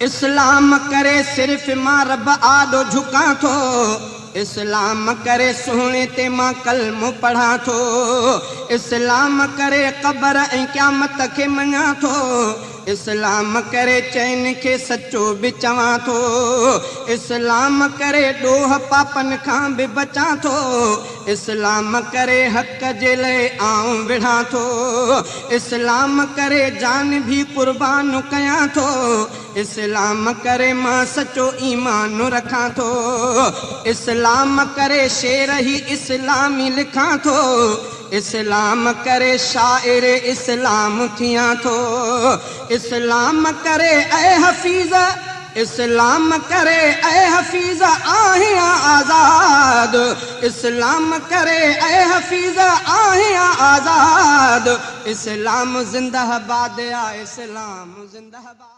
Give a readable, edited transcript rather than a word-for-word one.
اسلام ڪري صرف مان رب آڏو جهڪان ٿو، اسلام ڪري سهڻي تي مان ڪلمو پڙهان ٿو، اسلام ڪري قبر ۽ قيامت کي مڃان ٿو، اسلام ڪري چين کي سچو به چوان ٿو، اسلام ڪري ڏوهه پاپن کان به بچان ٿو، اسلام ڪري حق جي لئه آئون وڙهان ٿو، اسلام ڪري جان ڀي قربان ڪيان ٿو، اسلام ڪري مان سچو ايمان رکان ٿو، اسلام ڪري شعر هي اسلامي لکان ٿو، اسلام ڪري شاعر اسلام ٿيان ٿو، اسلام ڪري اي حفيظ، اسلام ڪري اي حفيظ آهيان آزاد، اسلام ڪري اي حفيظ آهيان آزاد، اسلام زنده باد آ اسلام زنده باد.